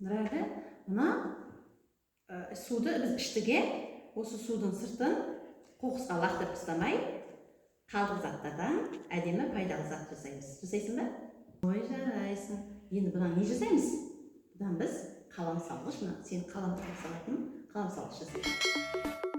Нұрәлі, мына суды біз іштік, иә? Осы судың сыртын қоқысқа лақтырып тастамай, қалдық заттардан әдемі, пайдалы зат жасаймыз. Жасайсың ба? Ой, жарайсың. Енді бұдан не жасаймыз? Бұдан біз қалам салғыш, мына сен қалам салатын қалам салғыш жасаймыз.